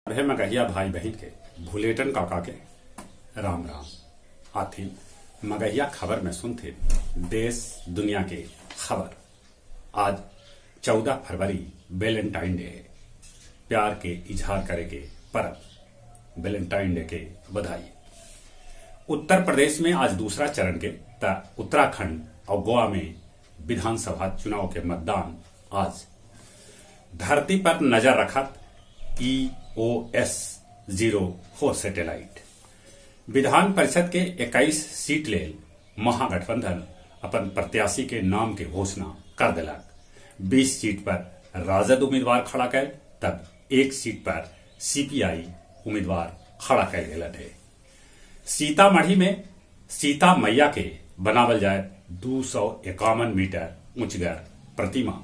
रहे मगहिया भाई बहिन के भुलेटन काका के राम राम। आथिन मगहिया खबर में सुनथे देश दुनिया के खबर। आज 14 फरवरी वैलेंटाइन डे है, प्यार के इजहार करे के परब। वैलेंटाइन डे के बधाई। उत्तर प्रदेश में आज दूसरा चरण के त उत्तराखंड और गोवा में विधानसभा चुनाव के मतदान आज। धरती पर नजर रखत EOS 04 satellite. Vidhan Parishad के 21 सीट लेल महागठबंधन अपन प्रत्याशी के नाम के घोषणा कर दिलक। 20 सीट पर राजद उम्मीदवार खड़ा कैल, तब 1 सीट पर सीपीआई उम्मीदवार खड़ा कैल गेल है। सीतामढ़ी में सीता मैया के बनावल जाए 251 मीटर ऊंचगर प्रतिमा।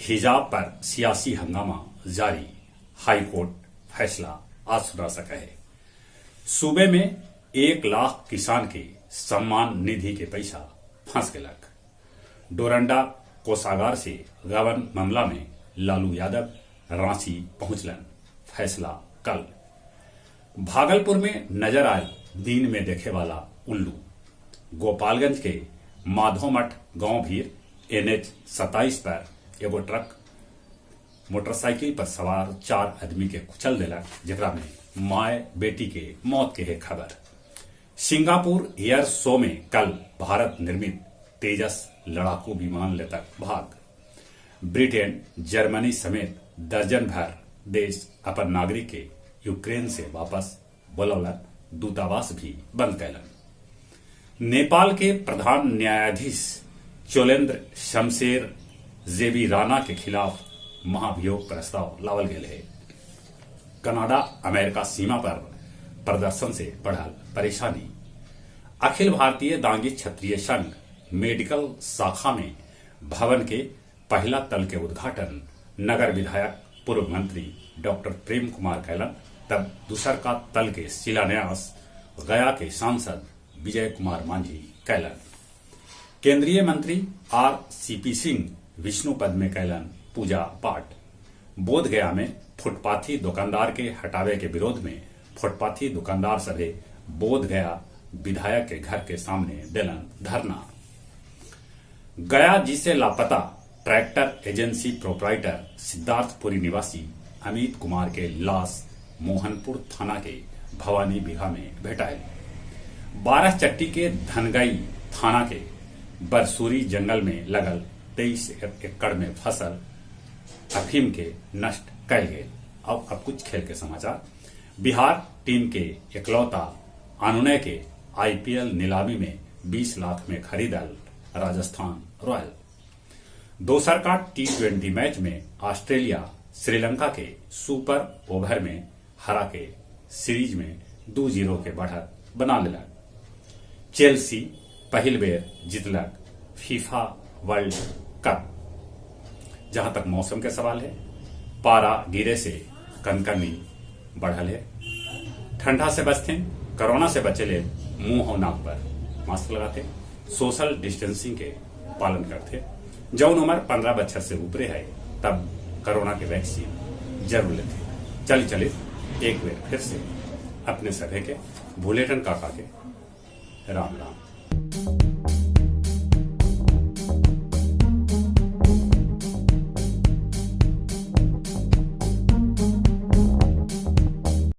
हिजाब पर सियासी हंगामा जारी, हाईकोर्ट फैसला आज सुना सका है। सूबे में 1 लाख किसान के सम्मान निधि के पैसा फंस गलक। डोरंडा कोषागार से गबन मामला में लालू यादव रांची पहुंचलन, फैसला कल। भागलपुर में नजर आए दिन में देखे वाला उल्लू। गोपालगंज के माधोमठ गांव भीर NH 27 पर एगो ट्रक मोटरसाइकिल पर सवार 4 आदमी के कुचल देलक, जेकरा में माय बेटी के मौत के है खबर। सिंगापुर एयर शो में कल भारत निर्मित तेजस लड़ाकू विमान लेतक भाग। ब्रिटेन, जर्मनी समेत दर्जन भर देश अपन नागरिक के यूक्रेन से वापस बोलौलन, दूतावास भी बंद कैलन। नेपाल के प्रधान न्यायाधीश चोलेंद्र शमशेर जेबी राणा के खिलाफ महाभियोग प्रस्ताव लावल गेल है। कनाडा अमेरिका सीमा पर प्रदर्शन से बढ़ल परेशानी। अखिल भारतीय दांगी क्षत्रिय संघ मेडिकल शाखा में भवन के पहला तल के उद्घाटन नगर विधायक पूर्व मंत्री डॉक्टर प्रेम कुमार कैलन, तब दूसर का तल के शिलान्यास गया के सांसद विजय कुमार मांझी कैलन। केंद्रीय मंत्री RCP Singh Vishnupad में कैलन पूजा पाठ। बोध गया में फुटपाथी दुकानदार के हटावे के विरोध में फुटपाथी दुकानदार सभे बोध गया विधायक के घर के सामने देलन धरना। गया जी से लापता ट्रैक्टर एजेंसी प्रोपराइटर सिद्धार्थपुरी निवासी अमित कुमार के लाश मोहनपुर थाना के भवानी बिघा में भेटायल। 12 चट्टी के धनगई थाना के बरसूरी जंगल में लगल 23 एकड़ में फसल अफीम के नष्ट कैल गेल। अब कुछ खेल के समाचार। बिहार टीम के इकलौता अनुनय के IPL नीलामी में 20 लाख में खरीदल राजस्थान रॉयल। दोसर का T20 match में ऑस्ट्रेलिया श्रीलंका के सुपर ओवर में हरा के सीरीज में 2-0 के बढ़त बना लेलक। चेल्सी पहिल बेर जीतलक फीफा वर्ल्ड कप। जहां तक मौसम के सवाल है, पारा गिरे से कनकनी बढ़ल है। ठंडा से बचते, कोरोना से बचे ले मुंह और नाक पर मास्क लगाते, सोशल डिस्टेंसिंग के पालन करते। जौन उम्र 15 बच्चर से ऊपरे है तब कोरोना के वैक्सीन जरूर लेते। चली चली एक बार फिर से अपने सभे के भुलेटन काका के राम राम।